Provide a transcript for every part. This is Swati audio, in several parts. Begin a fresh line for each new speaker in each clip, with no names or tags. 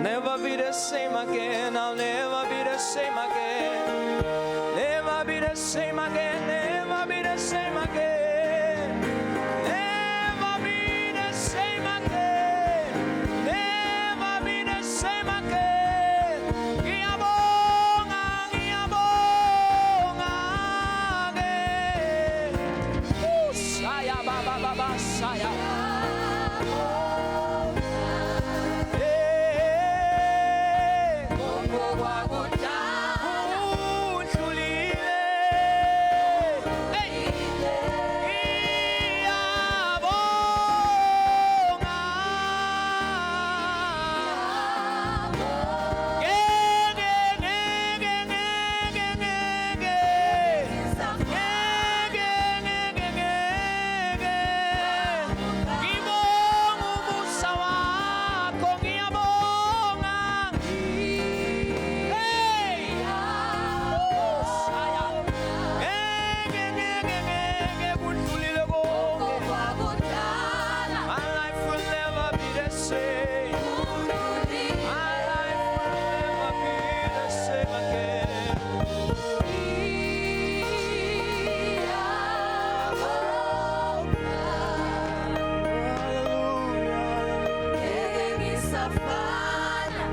Never be the same again. I'll never be the same again. Never be the same again. Never be the same again. Never be the same again. Never be the same again. Ngiyabonga, ngiyabonga ke. Saya ba ba ba ba saya. Hey. Udlulile. Hey. Ngiyabonga. Ngeke, ngeke, ngeke, ngeke. Ngeke, ngeke, ngeke. Ngibonga umusa wakho, ngiyabonga. Hey! Saya. Ngeke, ngeke, ngeke, kudlulile konke. My life will never be the same. My life will never be the same again. Hallelujah.
Ngisafana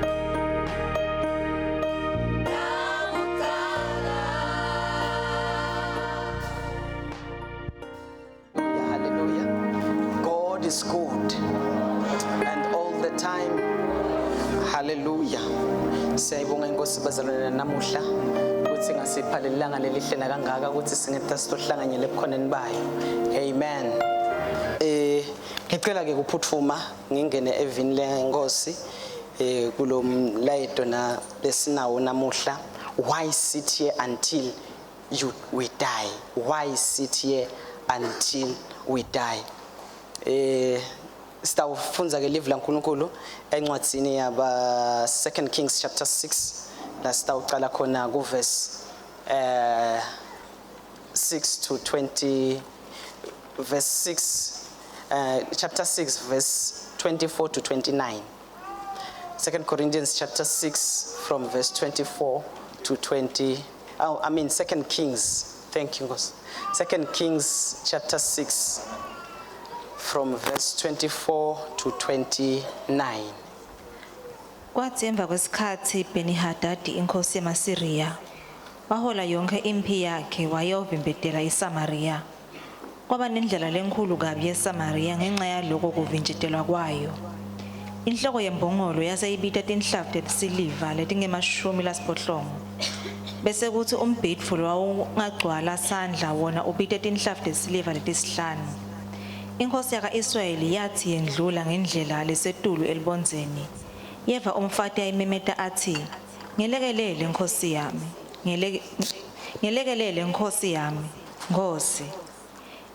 nakuqala.
Hallelujah. God is good and all the time. Hallelujah. Siyayibonga inkosi, bazalwane, namuhla ukuthi ngasipha lelanga lelihle kangaka ukuthi singeta sitohlanganyele ebukhoneni bayo. Amen. Ngicela ke kuphuthuma ngingene evini lenkosi kulo mlayeto na lesinawo namuhla. Why sit here until you we die? Why sit here until we die? Sitawufundza ke livi laNkulunkulu encwadzini yaba 2 Kings chapter 6, la sitawucala khona ku verse 6 to 20, verse 6, chapter 6 verse 24 to 29. 2 Corinthians chapter 6 from verse 24 to 20, oh, I mean 2 Kings, thank you, Nkosi. 2 Kings chapter 6 from verse 24 to 29.
Kwathi emva kwesikhathi Benihadadi inkosi yemaSiriya wahola yonke imphi yakhe wayovimbetela iSamariya. Kwaba nendlala lenkhulu kabi eSamariya ngenxa yaloko kuvinjetelwa kwayo. Inhloko yembongolo yase ibita tinhlavu tesiliva letingemashumi lasiphohlongo. Bese kuthi umbhidvo lowawungagcwala sandla wona ubite tinhlavu tesiliva letisihlanu. Inkosi yaka-Israyeli yathi yendlula ngendlela lesetulu elibondzeni. Yeva umfati ayimemeta athi, "Ngelekelele Nkosi yami. Ngelekelele Nkosi yami. Nkosi."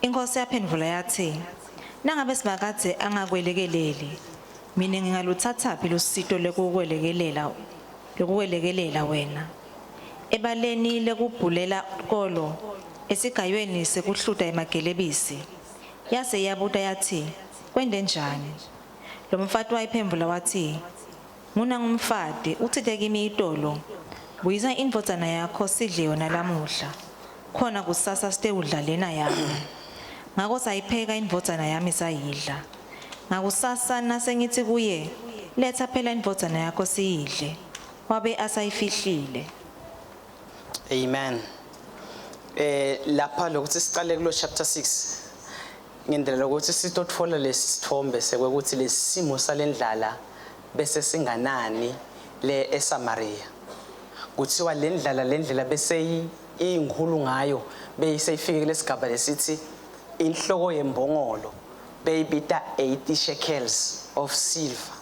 Inkosi yaphendvula yathi, "Nangabe Simakadze angakwelekeleli, mina ngingaluthathaphi lusito lekukwelekelela wena? Ebaleni lekubhulela kolo, esigayweni sekuhluta emagelebisi." Yase iyabuta yathi, "Kwente njani?" Lo mfati wayiphendvula wathi, "Ngunangumfati utsite kimi itolo, buyisa indvodzana yakho sidle yona lamuhla, khona kusasa sitewudla lena yami." Ngako sayipheka indvodzana yami sayidla. Ngakusasa nasengithi kuye, 'Letha phela indvodzana yakho siyidle,' wabe asayifihlile."
Amen. Lapha lokuthi siqale kulo chapter 6 ngendlela lokuthi sitotfola lesithombe sekwekuthi lesimo salendlala bese singanani le eSamaria. Kuthiwa lendlala lendlela bese iyinkulu ngayo, beyiseyifike kulesigaba lesithi inhloko yembongolo beyibita 80 shekels of silver,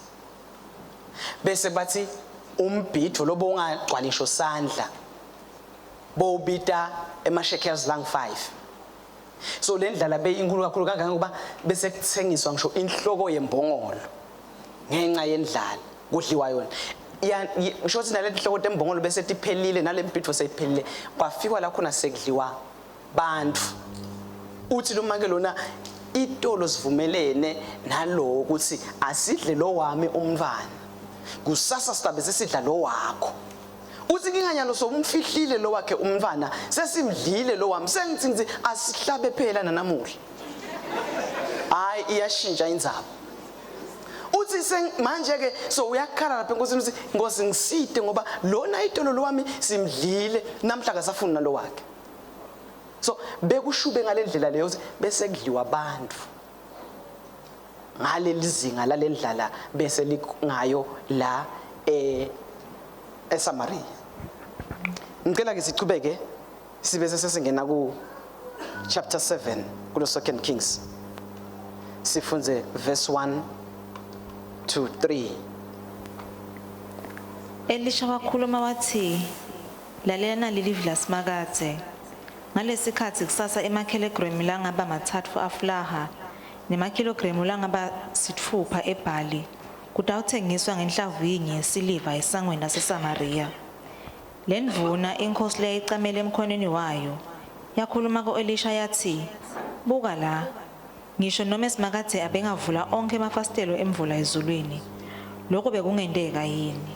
bese bathi umbhidvo lobo ungagcwali ngisho sandla bowubita ema-shekels lang 5. So le ndlala beyinkulu kakhulu kangangokuba bese kuthengiswa ngisho inhloko yembongolo ngenxa yendlala, kudliwa yona. Ngisho ukuthi nale nhloko tembongolo bese tiphelile, nale mbhidvo seyiphelile, kwafikwa la khona sekudliwa bantfu. Uthi lo make lona, itolo sivumelene nalo ukuthi asidle lo wami umntwana. Kusasa sizabe sesidla lo wakho. Uthi kinganyalo somfihlile lo wakhe umntwana, sesimdlile lo wami, sengithi ngithi asihlabe phela nanamuhla. Hayi, iyashintsha indzaba. Uthi manje ke so uyakhala lapha enkosini, uthi, "Nkosi, ngiside ngoba lona itolo lwami simdlile namhla, kasafuni nalo wakhe." So bekushube ngalendlela leyo ukuthi bese kudliwa abantu ngaleli zinga lalendlala bese lingayo la eSamaria. Ngicela ke sichubeke, sibe sesingena ku chapter 7 kulo Second Kings, sifunze verse 1 to 3.
Elisha wakhuluma wathi, "Lalela nali livi laSimakadze. Ngalesikhatsi kusasa emakhilogremu langaba 3 afulaha nemakhilogremu langaba 6 ebhali kutawutsengiswa ngenhlavu yinye yesiliva esangweni laseSamariya." Lendvuna inkhosi leyayicamele emkhonweni wayo yakhuluma ku-Elisha yathi, "Buka la, ngisho nome Simakadze abengavula onkhe emafasitelo emvula ezulwini, lokho bekungenteka yini?"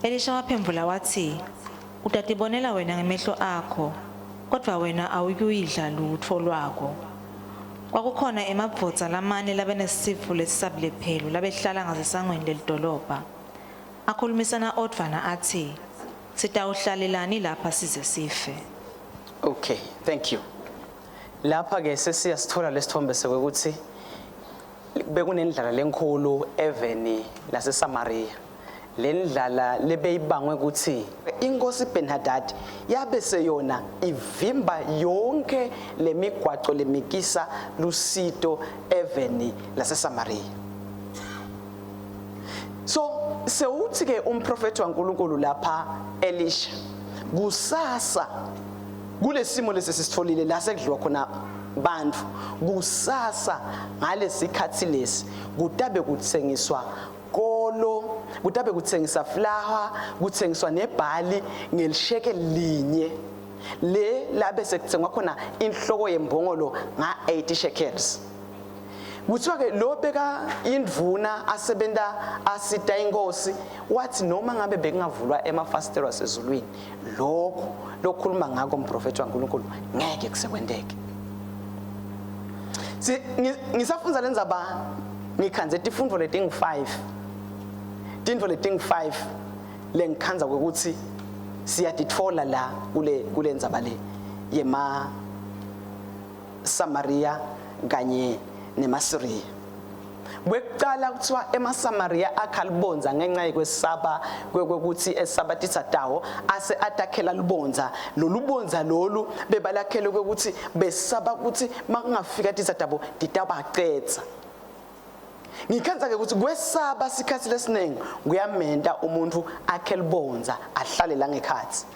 Elisha waphendvula wathi, "Utatibonela wena ngemehlo akho, kodvwa wena awuyuyidla lutfo lwako." Kwakukhona emadvodza lamane labenesifo lesisabulephelo labehlala ngasesangweni lelidolobha. Akhulumisana odvwana atsi, "Sitawuhlalelani lapha size sife?"
Okay, thank you. Lapha ke sesiyasithola lesithombe sekuthi bekunendlala lenkhulu eveni laseSamaria. Lendlala lebeyibangwe ukuthi inkosi Ben-Hadad yabe seyona ivimba yonke lemigwaco lemikisa lusito eveni laseSamaria. So sewuthi ke umprofeti waNkulunkulu lapha Elisha, kusasa kulesimo lesi sisitholile la sekudliwa khona bantfu, kusasa ngalesikhatsi lesi kutabe kutsengiswa kolo, kutabe kutsengisa flour, kutsengiswa nebhali ngelishekeli linye, le labe sekutsengwa khona inhloko yembongolo nga-80 shekels. Kuthiwa ke lo beka indvuna asebenta asita inkosi wathi, noma ngabe bekungavulwa emafasitelo asezulwini, lokho lokhuluma ngako umprofeti waNkulunkulu ngeke kusekwenteke. Si ngisafundza lendzaba, ngikhandze tifundvo letingu-5, tintfo letingu-5 lengikhandza kwekuthi siyatitfola la kule ndzaba le yema Samaria kanye nemaSiriya. Kwekucala, kuthiwa emaSamariya akha libondza ngenxa yekwesaba, kwekuthi esaba titsa tawo, ase atakhela libondza. Lolu bondza lolu bebalakhele kwekuthi besaba ukuthi makungafika titsa tabo titabacetsa. Ngikhandza ke ukuthi kwesaba sikhathi lesiningi kuyamenta umuntu akhe libondza, ahlale la ngekhathi.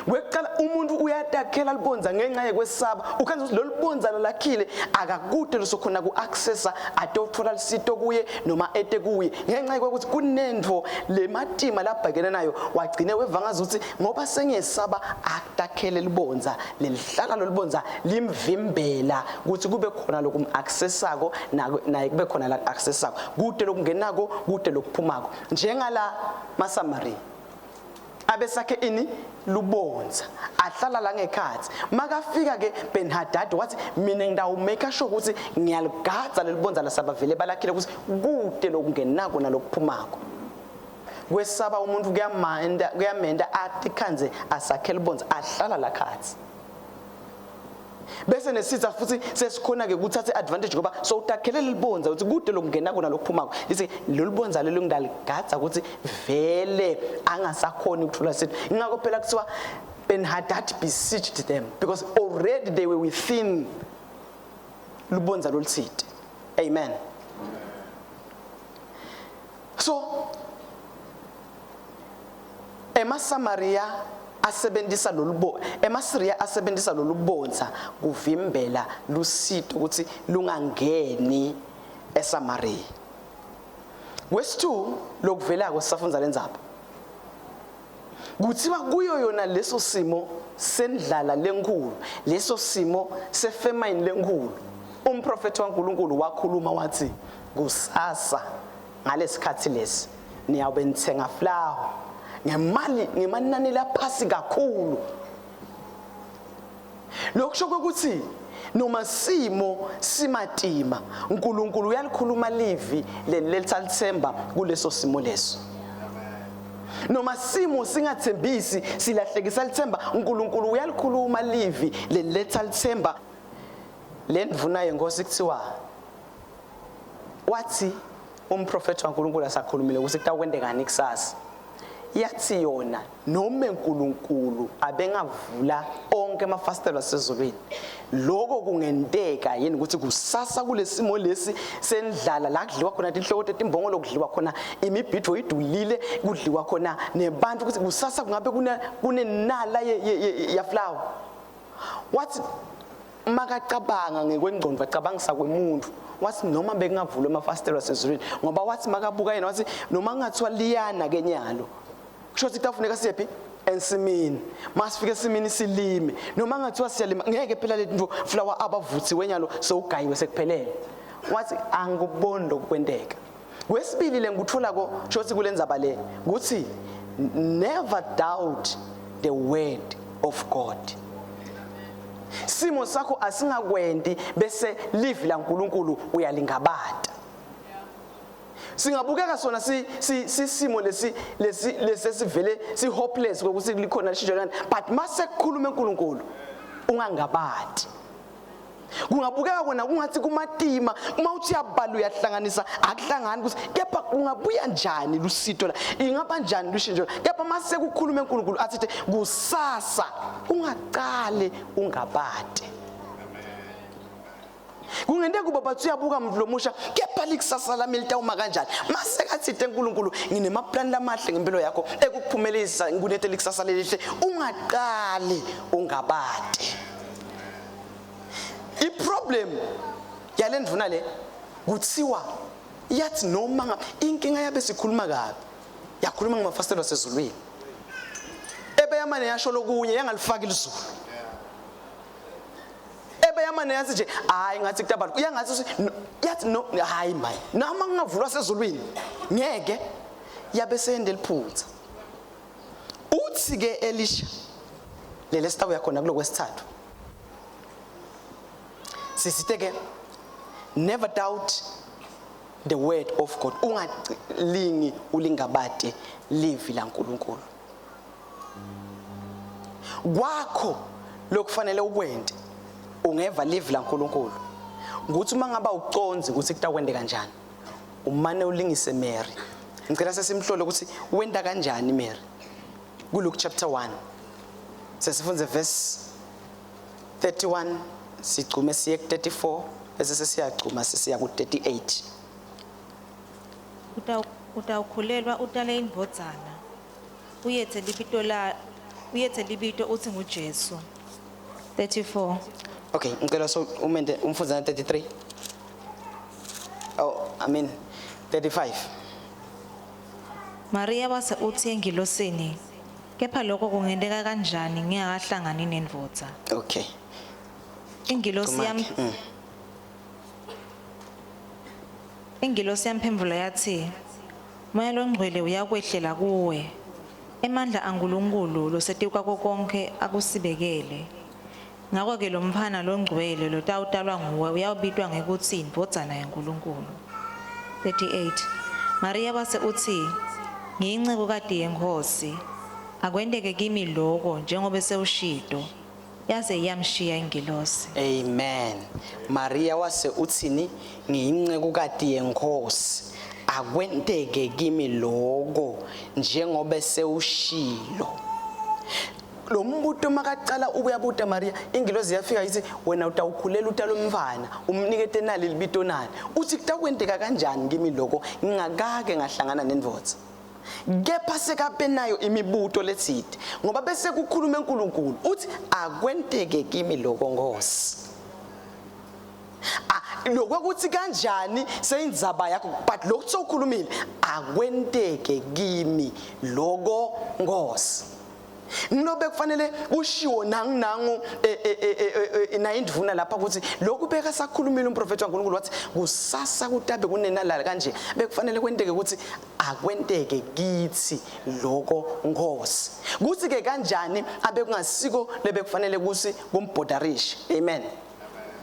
Kwekucala, umuntu uyatakhela libondza ngenxa yekwesaba. Ukhandza ukuthi lolu bondza lolakhile akakude losokhona ku-accessa atotfola lisito kuye noma ete kuye, ngenxa yokuthi kunentfo lematima labhekene nayo, wagcine weva ngazuthi ngoba sengiyesaba, atakhele libondza lelihlala lolu bondza limvimbela ukuthi kube khona lokum-accessako naye kube khona la-accessako, kude lokungenako, kude lokuphumako, njengala maSamariya abesakhe ini lubondza, ahlala la ngekhatsi. Makafika ke Ben-Hadad wathi, "Mina ngitawumake sure ukuthi ngiyaligadza lelibondza lasabavele balakhile ukuthi kude lokungenako nalokuphumako." Kwesaba umuntu kuyamenda atikhandze asakhe libondza, ahlala la khatsi, bese nesitha futhi sesikhona ke kuthatha advantage ngoba sowutakhelela libondza ukuthi kude lokungenako nalokuphumako. Lithi lolu bonza lelo ngidaligadza ukuthi vele angasakhoni ukuthola sithu. Ingakho phela kuthiwa Ben-Hadad besieged them because already they were within lubondza loluthide. Amen. So emaSamaria asebenzisa lolu emaSiriya asebenzisa lolu bonza kuvimbela lusito ukuthi lungangeni eSamaria. Kwesi-2 lokuvelako sisafundza lendzaba, kuthiwa kuyo yona leso simo sendlala lenkulu, leso simo sefamine lenkulu, umprofeti waNkulunkulu wakhuluma wathi kusasa Ngalesikhathi lesi niyawube nithenga flour ngemali ngemanani laphasi kakhulu. Lokusho ukuthi noma simo simatima uNkulunkulu uyalikhuluma livi lelitsalithemba kuleso simo leso. Noma simo singathembisi silahlekisa lithemba uNkulunkulu uyalikhuluma livi leliletha lithemba. Lendvuna yenkosi kuthiwa wathi umprofethi waNkulunkulu asakhulumile ukuthi kutawukwendekani kusasa yathi yona noma uNkulunkulu abengavula onke amafasitelo asezulwini lokho kungenteka yini ukuthi kusasa kulesimo lesi sendlala la kudliwa khona tinhloko tetimbongolo kudliwa khona imibhidvo idulile kudliwa khona nebantu ukuthi kusasa kungabe kunenala yaflower wathi makacabanga ngekwengqondo acabangisa kwemuntu wathi noma bekungavulwa amafasitelo asezulwini ngoba wathi makabuka yena wathi noma kungathiwa liyana ke nyalo kusho ukuthi kutafuneka siyephi ensimini masifike esimini silime noma ngathiwa siyalima ngeke phela lento flower abavuthiwe nyalo sewugayiwe sekuphelele wathi angikuboni lokwenteka kwesibili le ngikutholako shothi kulenzaba le kuthi never doubt the word of God simo sakho asingakwenti bese livi laNkuluNkulu uyalingabata singabukeka sona si sisimo lesi lesi lesesivele si hopeless kokuthi likhona lishintsho kani but mase kukhuluma uNkulunkulu ungangabati kungabukeka kona kungathi kumatima uma uthi uyabala uyahlanganisa akuhlangani ukuthi kepha kungabuya njani lusito la ingaba njani lushintsho kepha mase kukhuluma uNkulunkulu athi kusasa ungaqale ungabate kungenteka kuba bathi uyabuka muntu lomusha kepha likusasa lami litawuma kanjani mase kathite uNkulunkulu nginemaplani lamahle ngempilo yakho ekukuphumelelisa ngikunethe likusasa lelihle ungaqali ungabate iproblem yale ndvuna le kuthiwa yathi noma inkinga yabe sikhuluma kabi yakhuluma ngamafasitelo asezulwini ebeyamane yasho lokunye yangalifaki ilizulu ebeyamane yathi nje hayi ngathi kutabala uyangathi yathi no hayi maye noma kungavulwa sezulwini ngeke yabe seyende liphutha uthi ke Elisha lele sitawu yakhona kulokwesithathu sisite ke never doubt the word of God ungalingi ulingabate livi laNkuluNkulu kwakho lokufanele ukwente ungeva livi laNkuluNkulu ukuthi uma ngaba uconzi ukuthi kutakwende kanjani umane ulingise Mary ngicela sesimhlole ukuthi wenta kanjani Mary kuLuke chapter 1 sesifunze verse 31 sigcume siye ku-34 bese sesiyagcuma sesiya ku-38
Utawukhulelwa utale indvodzana uyethe libito la uyethe libito uthi nguJesu 34
Okay ngicela so umente umfundzana 33 Oh I mean 35
Maria wase uthi engilosini kepha lokho kungenteka kanjani ngingakahlangani nendvodza
Okay
Ingilosi yam Ingilosi yamphendvula yatsi Moya longcwele uyakwehlela kuwe emandla aNkulunkulu losetikwako konkhe akusibekele ngako-ke lo mfana longcwele lotawutalwa nguwe uyawubitwa ngekutsi yindvodzana yaNkulunkulu 38 Maria wase utsi ngiyincekukati yeNkhosi akwenteke kimi loko njengobe sewushito yaze iyamshiya ingilosi
Amen. Maria wase utsini ngiyincekukati yeNkhosi. Akwenteke kimi loko njengobe sewushilo. Lo mbuto makacala ubuyabuta Maria ingilozi yafika ithi wena utawukhulela utala umfana umnikete nali libito nani uthi kutakwenteka kanjani kimi loko ngingakake ngahlangana nendvodza kepha sekabenayo imibuto letsite ngoba bese kukhuluma uNkulunkulu uthi akwenteke kimi lokho Nkosi ah lokho ukuthi kanjani seyindzaba yakho but lokhu sewukhulumile akwenteke kimi lokho Nkosi. Ngilobe kufanele kushiwo nangu e, e, e, nayindvuna lapha ukuthi lokhu beka sakhulumile umprofeti waNkulunkulu wathi kusasa kutabe kunenalala kanje bekufanele kwenteke ukuthi akwenteke kithi loko Nkosi. Kuthi ke kanjani abe kungasiko lebekufanele kusi kumbhodarishe. Amen.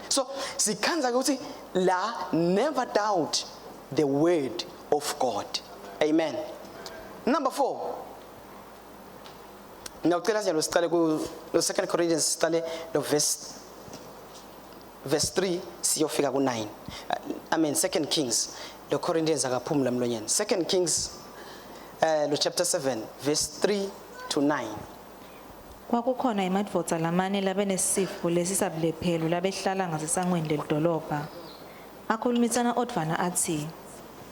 So sikhanza ukuthi la never doubt the word of God. Amen. Number 4. Ngiyacela njalo siqale ku 2 Corinthians siqale lo verse 3 siyofika ku 9. I mean 2 Kings lo Corinthians akaphumi lamlonyeni. 2 Kings lo chapter 7 verse 3 to 9.
Kwakukhona emadvodza lamane labenesifo lesisabulephelo labehlala ngasesangweni lelidolobha. Akhulumisana odvwana atsi,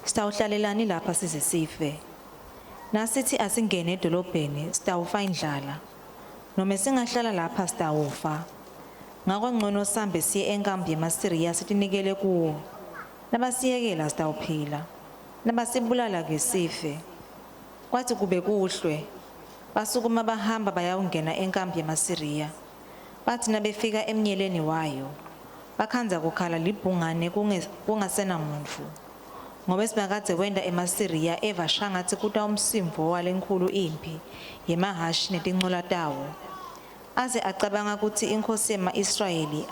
"Sitawuhlalelani lapha size sife? Nasithi asingene edolobheni sitawufa indlala. Nome singahlala lapha sitawufa. Ngako ncono sambe siye enkambu yemaSiriya sitinikele kuwo. Nabasiyekela sitawuphila. Nabasibulala ke sife." Kwathi kube kuhlwe, basukuma bahamba bayawungena enkambu yemaSiriya. Bathi nabefika emnyeleni wayo, bakhandza kukhala libhungane kungasenamuntfu. Ngobe Simakadze wenta emaSiriya eva shangatsi kuta umsindvo walenkhulu imphi yemahhashi netincola tawo. Aze acabanga kutsi inkhosi yema-Israyeli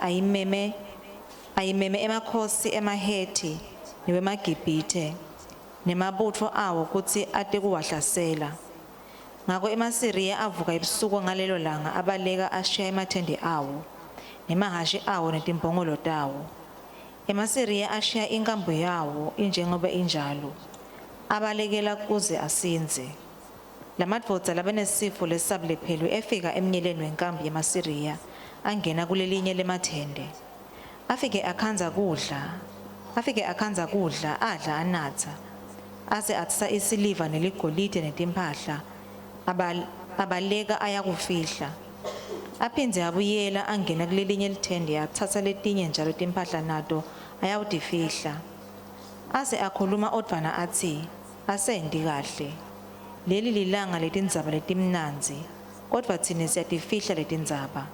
ayimeme emakhosi emaHethi newemaGibhithe nemabutfo awo kutsi atekuwahlasela. Ngako emaSiriya avuka ebusuku ngalelo langa abaleka ashiya emathende awo, nemahhashi awo netimbongolo tawo. EmaSiriya ashiya inkambu yawo injengoba injalo, abalekela kuze asindze. Lamadvodza labenesifo lesisabulephelo efika emnyeleni wenkambu yemaSiriya angena kulelinye lemathende. Afike akhandza kudla adla anatsa. Ase atsatsa isiliva neligolide netimphahla abaleka ayakufihla. Aphindze abuyela angena kulelinye lithende atsatsa letinye njalo timphahla nato ayawutifihla. Ase akhuluma odvwana atsi, "Asendi kahle. Leli lilanga letindzaba letimnandzi, kodvwa tsine siyatifihla letindzaba.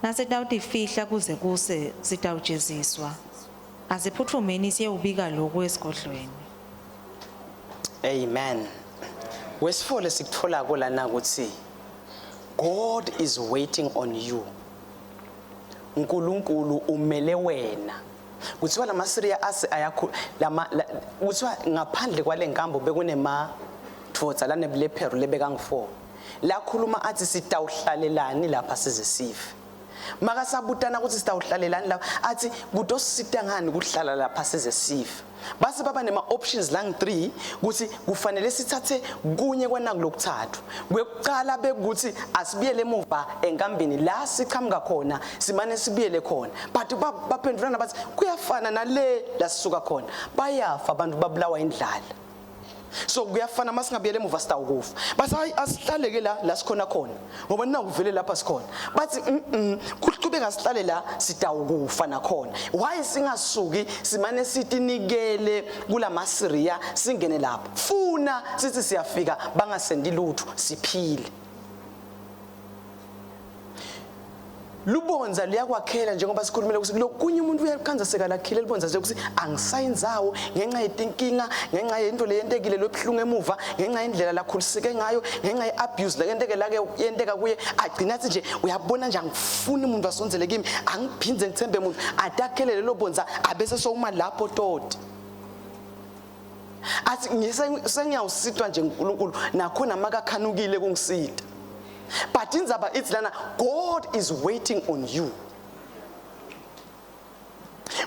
Nasitawutifihla kuze kuse sitawujeziswa. Asiphutfumeni siyewubika loku esigodlweni."
Amen. Wesifole sikutfolako lana ukuthi God is waiting on you. uNkulunkulu umele wena. Kuthiwa lamaSiriya ase ayakhu lama kuthiwa ngaphandle kwale nkambo bekunema dvodza lanebulephero lebekangu4. Lakhuluma athi sitawuhlalelani lapha size sife. Makasabutana ukuthi sitawuhlalelani lapha athi kutosita ngani kuhlala lapha size sife. Base baba nema options lang 3 ukuthi kufanele sithathe kunye kwanaku lokuthathu. Kwekuqala bekuthi asibuyele emuva enkambini la siqhamuka khona simane sibuyele khona. But baphendulana bathi kuyafana nale la sisuka khona. Bayafa abantu babulawa indlala. So kuyafana masingabuyele emuva sitawukufa. Bathi hayi asihlaleke la sikhona khona. Ngoba nakuvele lapha sikhona. Bathi kuqhubeka sihlale la sitawukufa nakhona. Why singasuki simane sitinikele kulamaSiriya singene lapha. Funa sithi siyafika bangasendi lutho siphile. Lubonza luyakwakhela njengoba sikhulumile ukuthi lokunye umuntu uyakhanza sekalakhile lubonza nje ukuthi angisayinzawo ngenxa yetinkinga, ngenxa yento leyentekile lobuhlungu emuva, ngenxa yendlela lakhuliseke ngayo, ngenxa ye-abuse lekenteke lake yenteka kuye, agcina athi nje uyabona nje angifuni umuntu asondzele kimi, angiphindze ngithembe umuntu, atakhele lelo bonza abese sowuma lapho toti. Athi sengiyawusitwa nje uNkulunkulu nakhona makakhanukile kungisita. But indzaba ithi lana God is waiting on you.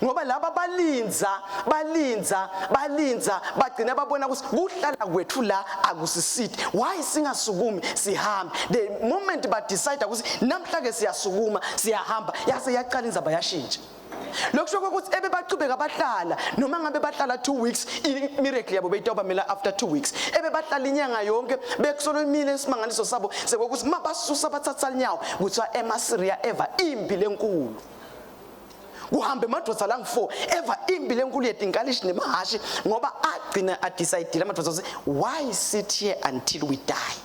Ngoba laba balinza bagcina babona ukuthi kuhlala kwethu la akusisiti. Why singasukumi sihambe? The moment ba decide ukuthi namhla ke siyasukuma siyahamba, yase yaqala indzaba yashintsha. Lokusho ukuthi ebebaqhubeka bahlala noma ngabe bahlala 2 weeks i-miracle yabo beyitawubamela after 2 weeks. Ebebahlala inyanga yonke bekusolo imile isimangaliso sabo sekuthi mabasusa bathatha inyawo kuthiwa emaSiriya eva impi lenkulu. Kuhambe emadvodza langu4 eva impi lenkulu yetinkalishi nemahashi ngoba agcina adecide amadvodza ukuthi why sit here until we die.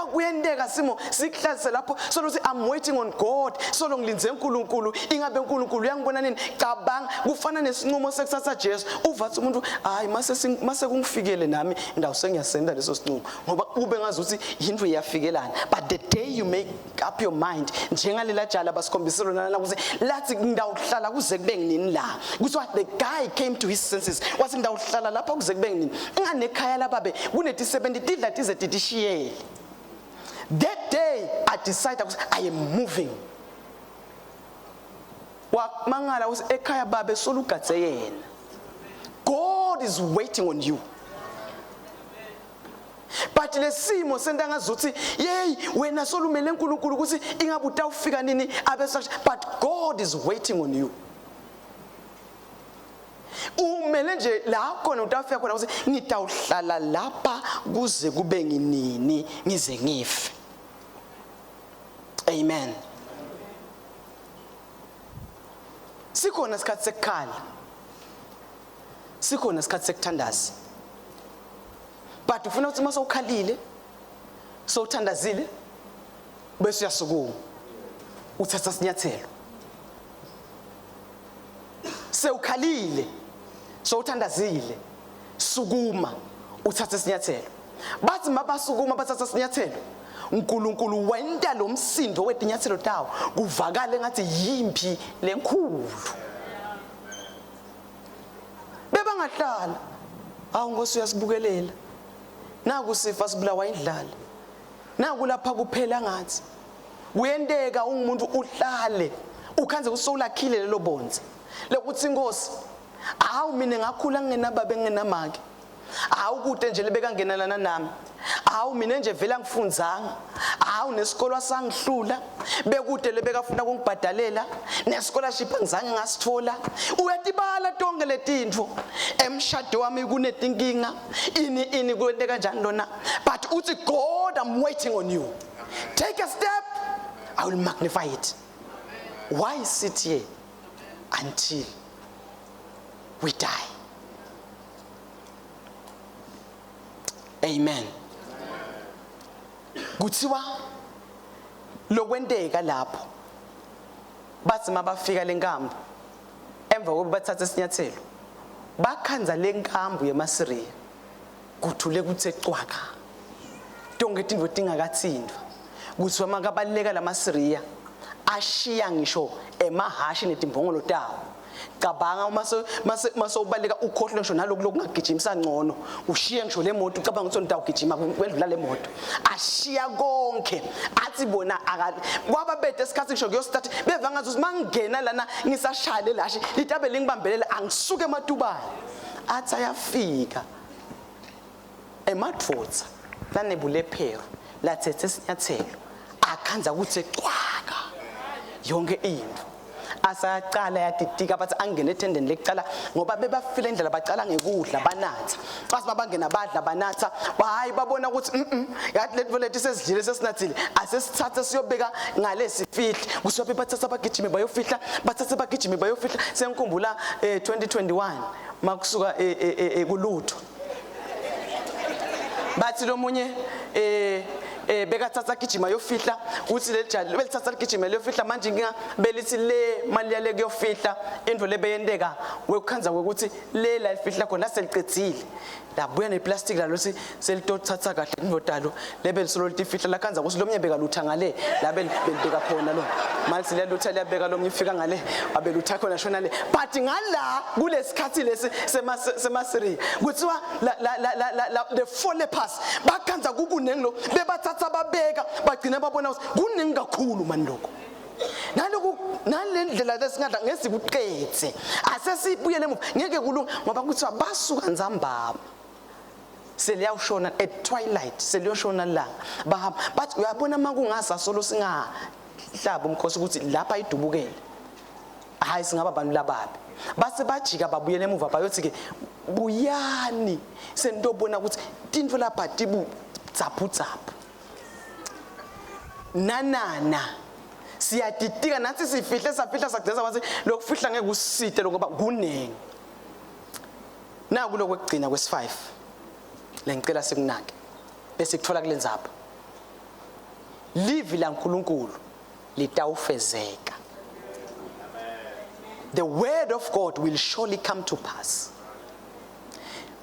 kuyenteka simo sikuhlalise lapho solo uthi I'm waiting on God, solo ngilindze uNkulunkulu, ingabe uNkulunkulu uyangibona nini? Cabanga kufana nesinqumo sekusatha Jesu. Uvathi umuntu hayi mase mase kungifikele nami ndawo sengiyasenda leso sinqumo ngoba ube ngazi ukuthi yinto iyafikelana. But the day you make up your mind njengalela jala basikhombise lona lana ukuthi lathi ngidawuhlala kuze kube nginini la. Kuthiwa the guy came to his senses wathi ngidawuhlala lapha kuze kube nginini. Inganekhaya lababe kunetisebenzi tidla tize titishiyele. That day I decided ukuthi I am moving. Wamangala ukuthi ekhaya babe solugadze yena. God is waiting on you. But lesimo senta ngazuthi yey wena solumele uNkulunkulu ukuthi ingabe utawufika nini abe but God is waiting on you. Umele nje la khona utafika khona ukuthi ngitawuhlala lapha kuze kube nginini ngize ngife. Amen. Sikhona isikhathi sekukhala. Sikhona isikhathi sekuthandaza. But ufuna ukuthi mase ukhalile sowuthandazile bese uyasukuma uthatha isinyathelo. Sewukhalile sowuthandazile sukuma uthathe isinyathelo. Bathi mabasukuma bathatha isinyathelo uNkulunkulu wenta lo msindo wetinyathelo tawo kuvakale ngathi yimpi lenkulu. Bebangahlala awu Nkosi uyasibukelela naku sifa sibulawa indlala naku lapha kuphela ngathi kuyenteka ungumuntu uhlale ukhanze usowulakhile lelo bonze lokuthi inkosi hawu mina ngakhula ngingenababa ngingenamake hawu kude nje lebekangenelana nami hawu mina nje vele angifunzanga hawu nesikolo asangihlula bekude lebekafuna kungibhadalela nescholarship angizange ngasithola uyatibala tonke letintfo emshado wami kunetinkinga ini ini kwente kanjani lona but uthi God I'm waiting on you take a step I will magnify it why sit here until we die amen kuthiwa lokwenteka lapho bathi mabafika lenkambu emva kokuba bathatha isinyathelo bakhanza lenkambu yemaSiriya kuthule kuthe cwaka tonke tintfo tingakathintwa kuthiwa makabaleka lamaSiriya ashiya ngisho emahashi netimbongolo tawo cabanga uma mase ubaleka ukhohlwe ngisho naloku lokungagijimisa ngcono ushiye ngisho le moto ucabanga ukuthi utawugijima kwendlula le moto ashiya konke athi bona kwaba bede esikhathi ngisho kuyostart beva ngathi ukuthi mangingena lana ngisashaya le lashi litabe lingibambelela angisuke ematubane athi ayafika emadvodza lanebulephero lathethe isinyathelo akhanza ukuthi cwaka yonke into asaqala yatitika bathi angene ethendeni lekucala ngoba bebafile indlela bacala ngekudla banatha bathi babangena badla banatha hayi babona ukuthi mhm yathi lento lethu sesidlile sesinathile asesithathe siyobeka ngale sifihle kusuka bathatha bagijime bayofihla bathathe bagijime bayofihla sengikhumbula eh 2021 makusuka eh, eh, eh, kulutho bathi lomunye eh eh bekathatha gijima yofihla uthi leli belithatha ligijima liyofihla manje inkinga belithi le mali yale kuyofihla into lebeyenteka wekukhanza kwekuthi le la lifihla khona selicedzile labuya neplastic lalo si selitothatha kahle indodalo lebe lisolo litifihla lakhanza ukuthi lomnye bekalutha ngale labe belibeka khona lo manje liyalutha liyabeka lomnye ufika ngale abelutha khona shona le but ngala kulesikhathi lesi semaSyria kuthiwa la la la la the four lepers bakhanza kukuningi lo bebathatha babeka bagcina babona ukuthi kuningi kakhulu mani lokho naloku nalendlela lesingadla ngesikuqedze asesibuyele emuva ngeke kulunga ngoba kuthiwa basuka nzambama seliyawushona at twilight seliyoshona langa bahamba bathi uyabona uma kungasa solo singahlaba umkhosi ukuthi lapha idubukele hayi singaba abantu lababi base bajika babuyela emuva bayothi ke buyani senitobona ukuthi tintfo lapha tibu dzaphu dzaphu nanana siyaditika nathi sifihle safihla sagcina wathi lokufihla ngeke usite lo ngoba kuningi naku lokwekugcina kwesi-5 lengicela sikunake bese kuthola kule ndzaba. Livi laNkulunkulu litawufezeka. The word of God will surely come to pass.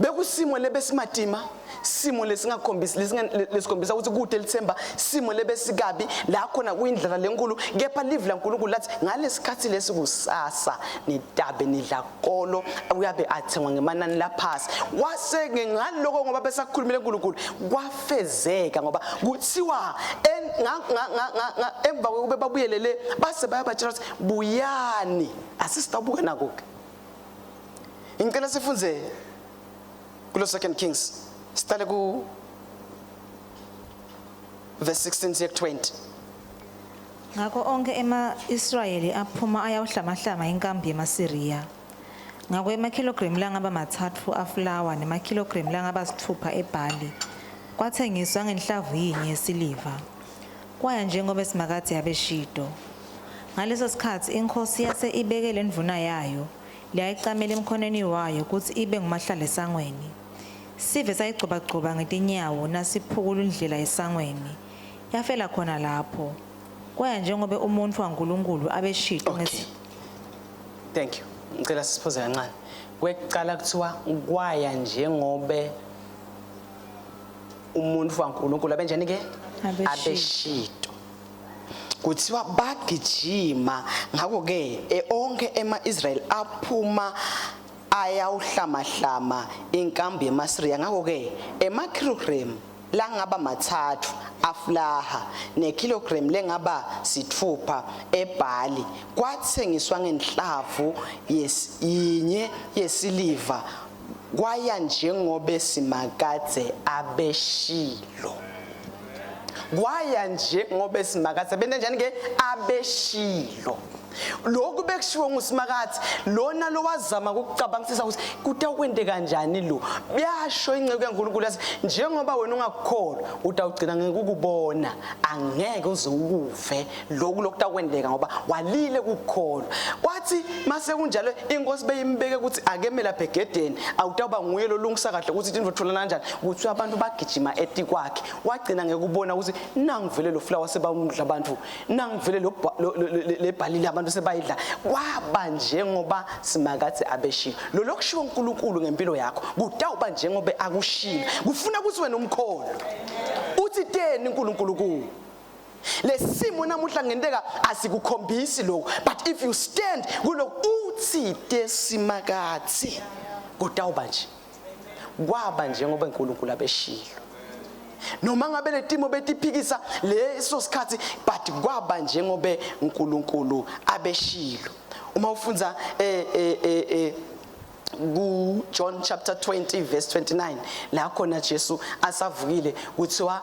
Bekusimo lebesimatima, simo lesingakhombisi lesikhombisa ukuthi kude lithemba, simo lebesikabi la khona kuyindlela lenkulu, kepha livi laNkulunkulu lathi ngalesikhathi lesi kusasa nitabe nidla kolo uyabe athengwa ngemanani laphasi. Wase ngaloko ngoba besakhulumile uNkulunkulu kwafezeka, ngoba kuthiwa emva kokube babuyelele base bayabatshela ukuthi buyani, asisitabuke nako ke. Ngicela sifunze kulo Second Kings, siqale ku verse 16 siye ku 20.
Ngakho onke ema-Israyeli aphuma ayawuhlamahlama inkambi yemaSiriya. Ngakho emakhilogremu langaba 3 afulawa nemakhilogremu langaba 6 ebhali kwathengiswa ngenhlavu yinye yesiliva. Kwaya njengoba Simakadze abeshito. Ngaleso sikhatsi inkhosi yase ibeke lendvuna yayo leyayicamele emkhonweni wayo kutsi ibe ngumahlalesangweni. Sive sayigcobagcoba ngetinyawo nasiphukula indlela esangweni. Yafela khona lapho. Kwaya njengobe umuntfu waNkulunkulu abeshito.
Okay. Thank you. Ngicela sisiphuze kancane. Kwekuqala kuthiwa kwaya njengobe umuntu waNkulunkulu abenjani ke? Abeshito. Kuthiwa bagijima, ngakho ke onke ema-Israel aphuma ayawuhlamahlama inkambu yemaSiriya. Ngakho ke emakilogram langaba 3 afulaha nekilogram lengaba 6 ebhali kwathengiswa ngenhlavu yinye yesiliva, kwaya njengobe Simakadze abeshilo. Kwaya njengobe Simakadze bente njani ke? Abeshilo. Lokhu bekushiwo nguSimakadze lona lowazama ukucabangisisa ukuthi kutawukwente kanjani lo. Yasho inceku yaNkulunkulu yathi njengoba wena ungakukholwa utawugcina ngekukubona, angeke uze ukuve lokhu lokutakwenteka ngoba walile kukukholwa. Kwathi mase kunjalo inkosi beyimbeke ukuthi akeme lapha egedeni, awutawuba nguye lolungisa kahle ukuthi tintfo titfolana kanjani. Kuthiwa abantu bagijima etikwakhe, wagcina ngekubona ukuthi nangivele lo flower sebamudla abantu, nangivele lo lebhalile abantu sebayidla. Kwaba njengoba Simakadze abeshilo. Lo lokushiwo uNkulunkulu ngempilo yakho kutawuba njengoba akushilo. Kufuna ukuthi wena umkholwe. Uthi teni uNkulunkulu kuwe. Lesimo namuhla ngenteka asikukhombisi lokho, but if you stand kulokhu uthi teSimakadze kutawuba nje. Kwaba njengoba uNkulunkulu abeshilo. Noma ngabe letimo betiphikisa leso sikhathi, but kwaba njengobe uNkulunkulu abeshilo. Uma ufundza ku John chapter 20 verse 29 la khona Jesu asavukile, kuthiwa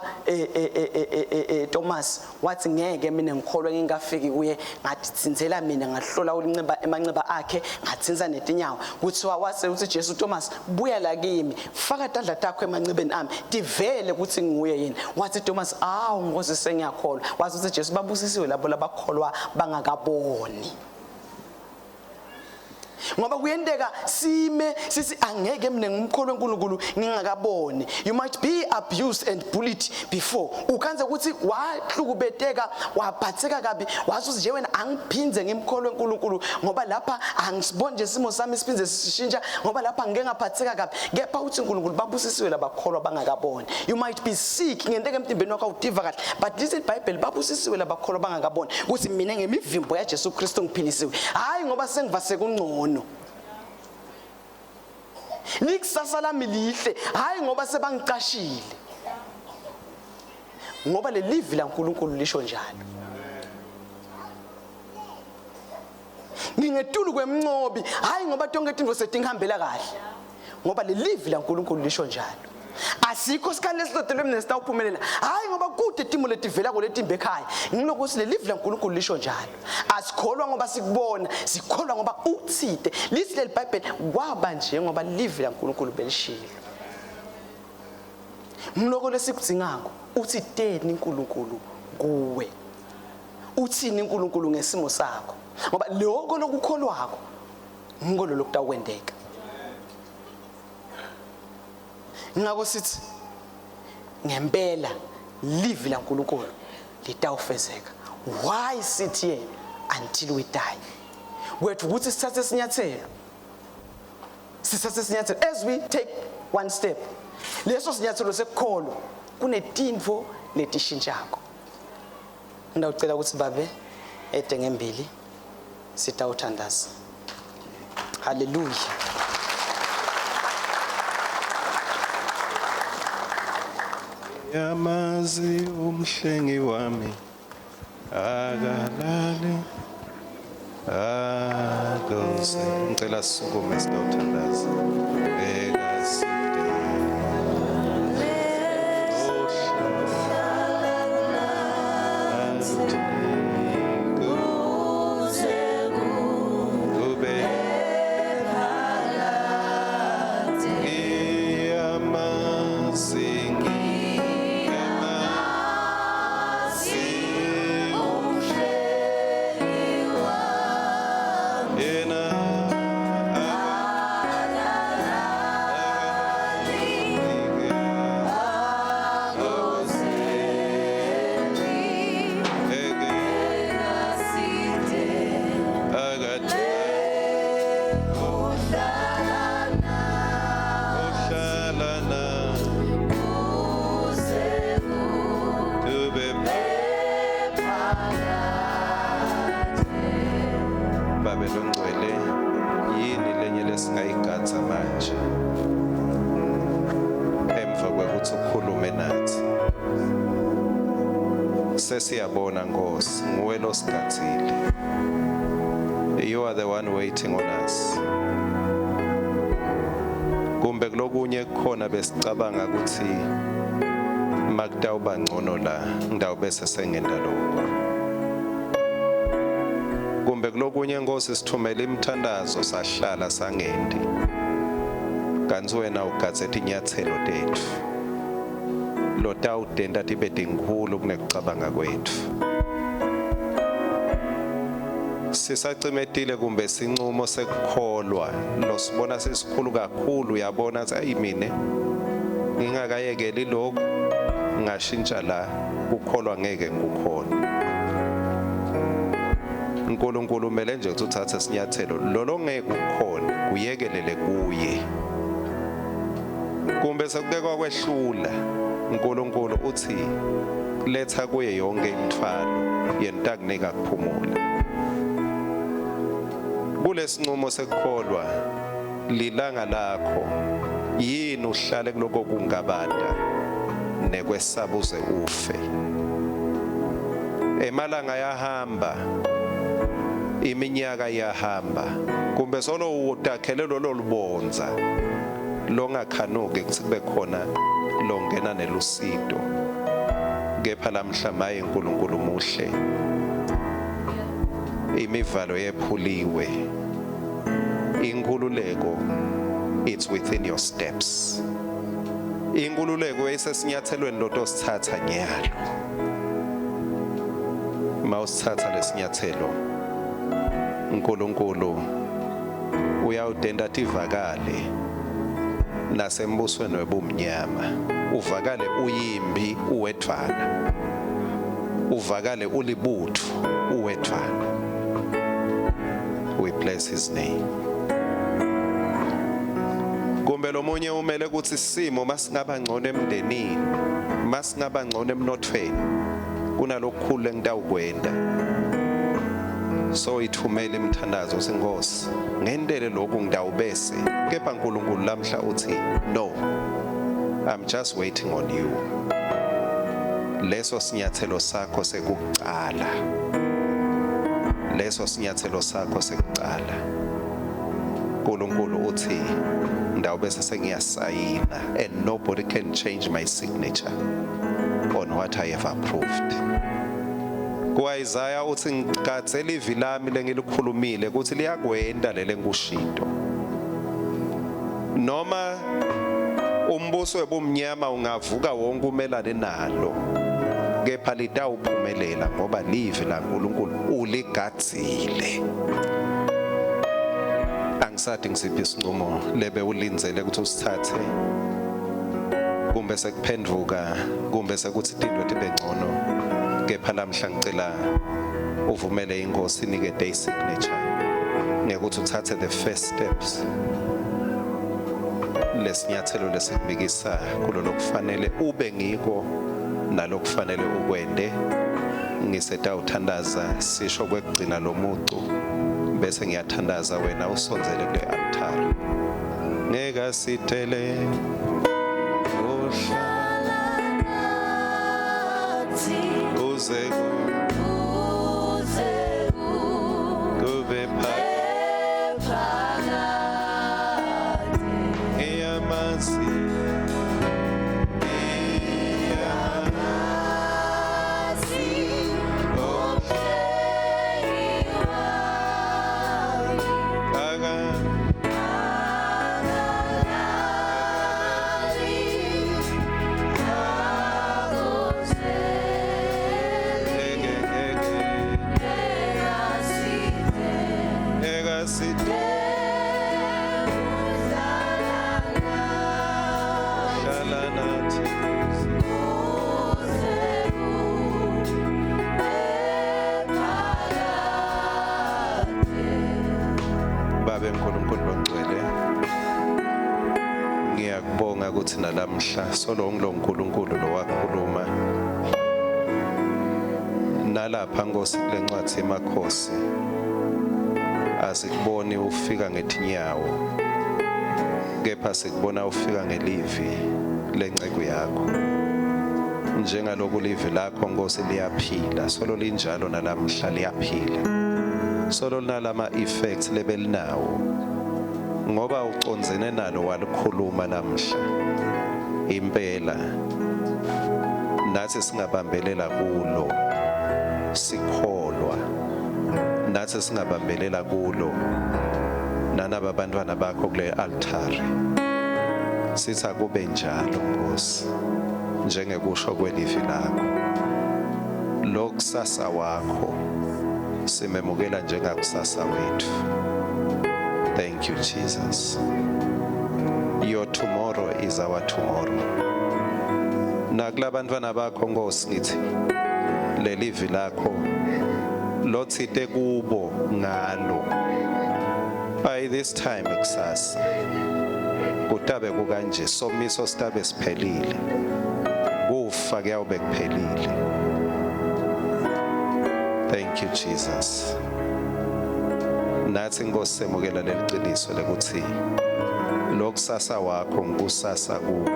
Thomas wathi ngeke mina ngikholwe ngingafiki kuye, ngathinzela mina ngahlola ulinceba emanxeba akhe, ngathinza netinyawo. Kuthiwa wase uthi Jesu, Thomas buya la kimi, faka tandla takho emanxebeni ami, tivele ukuthi nguye yini. Wathi Thomas, awu Nkosi sengiyakholwa. Wathi uthi Jesu, babusisiwe labo labakholwa bangakaboni. Ngoba kuyenteka sime sisi angeke mina ngimkholwe uNkulunkulu ngingakaboni. You might be abused and bullied before. Ukhanze ukuthi wahlukubeteka, waphatheka kabi, wathi nje wena angiphinze ngimkholwe uNkulunkulu ngoba lapha angisiboni nje isimo sami siphinze sishintsha, ngoba lapha ngike ngaphatheka kabi. Kepha uthi uNkulunkulu babusisiwe labakholwa bangakaboni. You might be sick, ngenteka emtimbeni wakho awutiva kahle, but lithi iBhayibheli babusisiwe labakholwa bangakaboni ukuthi mina ngemivimbo yaJesu Kristu ngiphilisiwe. Hayi ngoba sengiva sekungcono. Likusasa lami lihle, hayi ngoba sebangicashile. Ngoba lelivi laNkulunkulu lisho njalo. Ngingetulu kwemncobi, hayi ngoba tonke tintfo setingihambela kahle. Ngoba lelivi laNkulunkulu lisho njalo. Asikho isikhali lesilotelwe mina sitawuphumelela, hayi ngoba kude timo letivela kuletimbe ekhaya. Ngiloko ukuthi lelivi laNkulunkulu lisho njalo. Asikholwa ngoba sikubona, sikholwa ngoba uthite. Lithi leli Bhayibheli kwaba njengoba livi laNkulunkulu belishilo. Ngiloko lesikudzingako, uthi teni uNkulunkulu kuwe. Uthini uNkulunkulu ngesimo sakho? Ngoba lokho lokukholwako ngiko lokutawukwenteka. Ngakho sithi ngempela livi laNkulunkulu Litawufezeka. Why sit here until we die? Kwethu ukuthi sithathe isinyathelo. Sithathe isinyathelo as we take one step. Leso sinyathelo sekukholwa kunetintfo letishintshako. Ngidawucela ukuthi babe ede ngembili sitawuthandaza. Hallelujah.
Yamazi umhlengi wami akalali akoze. Ngicela sisukume sitawuthandaza. Bheka side. Kube Ngiyamazi, ngiyamazi yena Babe longcwele, yini lenye lesingayigadza manje emva kwekuthi ukhulume nathi? Sesiyabona Nkosi, nguwe losigadzile. You are the one waiting on us. Kumbe kulokunye kukhona besicabanga ukuthi makutawuba ngcono la ngidawubese sengenta lokho. Kumbe kulokunye Nkosi sithumela imithandazo sahlala sangendi, kantsi wena ugadze tinyatselo tetfu lotawutenta tibe tinkhulu kunekucabanga kwetfu. Sisacimetile kumbe sincumo sekukholwa losibona sisikhulu kakhulu, uyabona ukuthi ayi mine ngingakayekeli lokhu ngashintsha la kukholwa ngeke ngikukhona. uNkulunkulu umele nje ukuthi uthathe isinyathelo lolo ngeke ukukhona kuyekelele kuye. Kumbe sekuke kwakwehlula, uNkulunkulu uthi letha kuye yonke imithwalo, yena utakunika kuphumula. Kulesinqumo sekukholwa lilanga lakho, yini uhlale kuloko kungabada nekwesaba uze ufe? Emalanga ayahamba, iminyaka iyahamba, kumbe solo utakhele lolo lubonza longakhanuki kuthi kube khona longena nelusito. Kepha lamhla maye uNkulunkulu muhle, imivalo yephuliwe, inkululeko it's within your steps. Inkululeko isesinyathelweni lotosithatha nyalo. Mawusithatha lesinyathelo, uNkulunkulu uyawudenda tivakale nasembusweni webumnyama, uvakale uyimbi uwedvwana, uvakale ulibutho uwedvwana. We bless his name. Kumbe lomunye umele ukuthi isimo masingaba ngcono emndenini, masingaba ngcono emnothweni, kunalokukhulu engitawukwenda. So ithumele imithandazo senkosi ngendele lokhu ngidawubese. Kepha uNkulunkulu lamhla uthi no, I'm just waiting on you. Leso sinyathelo sakho sekuqala, leso sinyathelo sakho sekuqala, uNkulunkulu uthi ndawubese sengiyasayina and nobody can change my signature on what I have approved. Ku-Isaiah uthi ngigatsela ivi lami lengilikhulumile ukuthi liyakwenda lele ngikushito. Noma umbuso webumnyama ungavuka wonke umelane nalo, kepha litawuphumelela ngoba livi laNkulunkulu uligadzile. Angisathi ngisiphi isinqumo lebe ulindzele ukuthi usithathe, kumbe sekuphenduka, kumbe sekuthi tinto tibe ngcono. Kepha lamhla ngicela uvumele inkosi inikete i-signature ngekuthi uthathe the first steps, lesinyathelo lesikubikisa kulo lokufanele ube ngiko nalokufanele ukwende. Ngisetawuthandaza sisho kwekugcina lomucu, bese ngiyathandaza, wena usondzele kule altare. Ngeke asithele uhlala kuze kube phakade. Ngiyamazi, aka ngeke ngeke ngeke asithele hlala nathi. Babe uNkulunkulu longcwele, ngiyakubonga ukuthi nalamhla solo ngilo uNkulunkulu lo wakhuluma nalapha, Nkosi, kule ncwadi yemakhosi. Asikuboni ufika ngetinyawo, kepha sikubona ufika ngelivi lenceke yakho. Njengaloku livi lakho, Nkosi, liyaphila, solo linjalo nalamhla, liyaphila, solo linalama effects lebelinawo ngoba ucondzene nalo walikhuluma namhla. Impela nathi singabambelela kulo sikholwa, nathi singabambelela kulo nanaba abantwana bakho kule altare. Sithi akube njalo, Nkosi, njengekusho kwelivi lakho. Lokusasa wakho simemukela njengakusasa wethu. Thank you, Jesus. Your tomorrow is our tomorrow. Nakulabantwana bakho, Nkosi, ngithi lelivi lakho lotsite kubo ngalo, by this time kusasa kutabe kukanje, somiso sitabe siphelile, kufa kuyawube kuphelile. Thank you, Jesus. Nathi, Nkosi, semukela leliciniso lekuthi lokusasa wakho ngikusasa kubo.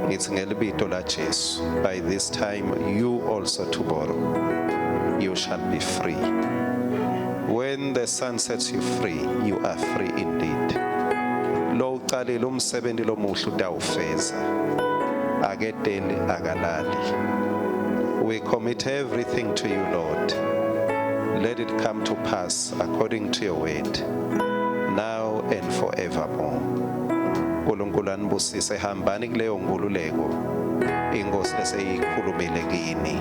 Ngithi ngelibito la Jesu, by this time you also tomorrow you shall be free. When the Son sets you free, you are free indeed. Lo uqalile umsebenzi lomuhle utawufeza, akedeli akalali. We commit everything to you, Lord. Let it come to pass according to your word, now and forevermore. uNkulunkulu anibusise. Hambani kuleyo nkululeko inkosi leseyikhulumile kini.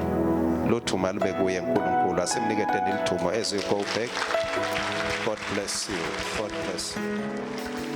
Luthuma libe kuye uNkulunkulu. Asimniketeni lithumo as you go back. God bless you. God bless you.